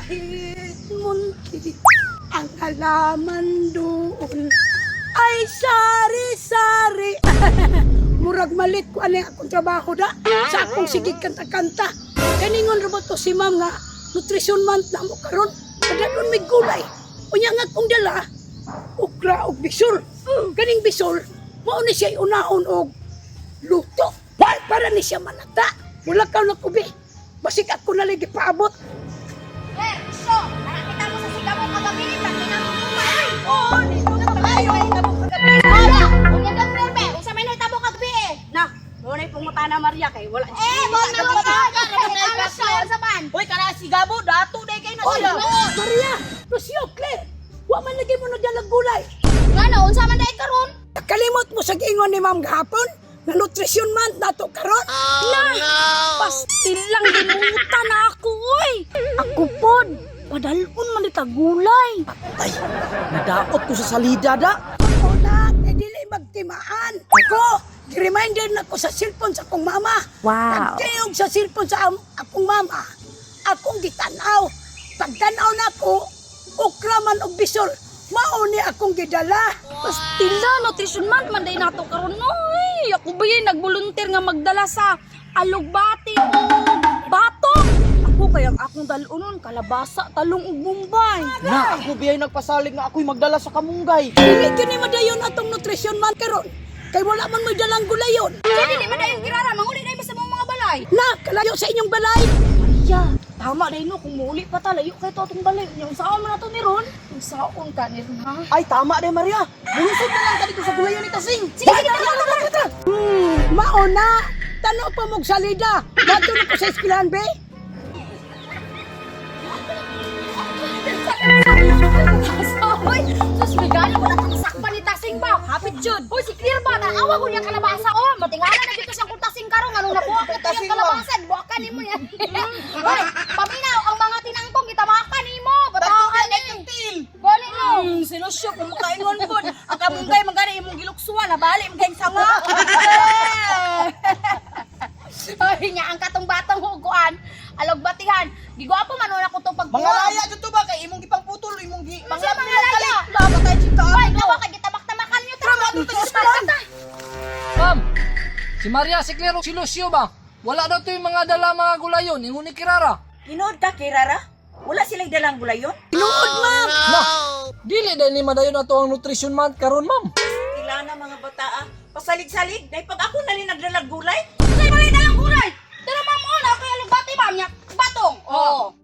Kahit munti ang halaman doon ay sari-sari. Murag malit ko ani akong trabaho da sa akong sige kanta-kanta. Kaningon ra ba to si ma'am nga nutrition month na mo karon. Kadalon may gulay. Unya nga akong dala okra og bisol. Kaning bisol mao ni siya unahon og luto. Para ni siya malata. Wala ka na kubi. Basig ako na lagi paabot. Claire, so, nakakita mo sa sigaw kagabi, pag Oh, dito na tayo. Wala! Unya ka, Claire, be. Unsa may nahitabo kagabi eh? Na, mo na pumuta na Maria kay wala. Eh, mo na mo ka. Alas siya, unsa man? Hoy, kana si Gabo dato day kay na Oy, siya. Maria, Lucio, Claire, wa man lagi mo nagdalag gulay. Ngano, unsa man dai karon? Kalimot mo sa giingon ni ma'am gahapon na nutrition month nato karon. Na, pastil lang limutan na ako oy. Ako pod, padalon man ita gulay. Ay, nadaot ko sa salida da. Ako na, kay dili magtimaan. Ako, reminder na ko sa cellphone sa akong mama. Wow. Pagtiyog sa cellphone sa akong mama, akong gitanaw. Pagtanaw na ako, okra man og bisol, mao ni akong gidala. Pastil na, nutrition month man day nato karon oy. Ako ba yun, nagvolunteer nga magdala sa alugbati o batong. Ako kay ang akong dalonon kalabasa, talong ug bombay. Na, ako biyay nagpasalig nga ako'y magdala sa kamunggay. Dili kini madayon atong nutrition month karon. Kay wala man mo'y dalang gulayon. Kaya dili man dayon kirara, manguli dai mo sa mga mga balay. Na, kalayo sa inyong balay. Maria, tama day no, kung muuli pa ta, layo kay to atong balay. Unya, unsaon man nato ni Ron? Unsaon ka ni Ron, ha? Ay, tama de Maria. Mulusod na lang ka dito sa gulayan ni Tasing. Sige, sige, tara, tara, tara. Mauna, tanaw pa mong salida. Bato na ko sa eskwelahan, be. Hoy, sus bigano ko na itong sakpan ni Tasing ba? Hapit jud. Hoy, si Claire ba? Naawa ko niyang kalabasa. Oh, matingala na dito siyang kuntasing karon anong nabuha ko Tasing iyang kalabasa. Buwakan nimo yan. Hoy, paminaw ang mga tinangkong gitamakan nimo. Bataan ni. Gani no. Sino siya kung makaingon pod. Ang kamunggay man gani imong giluksuan, nabali man kayong sanga. Ay, nya ang katong batang huguan. Alogbatihan. Gigwapo man una ko tong pagbuhat. Mga laya dito ba kay imong gipangputol, imong gi Mga mga laya. Laba tayo chika. Hoy, gawa kay gitamak-tamakan niyo. Tara, tara. Ma'am, si Maria, si Claire, si Lucio ba? Wala daw to yung mga dala mga gulayon, ingon ni Kirara. Tinuod ka, Kirara? Wala sila'y dalang gulayon? Tinuod, ma'am. Na, dili dahil ni madayon ato ang nutrition month karon, ma'am. Sila na mga bataa. Pasalig-salig, dahil pag ako nali nagdalag gulay.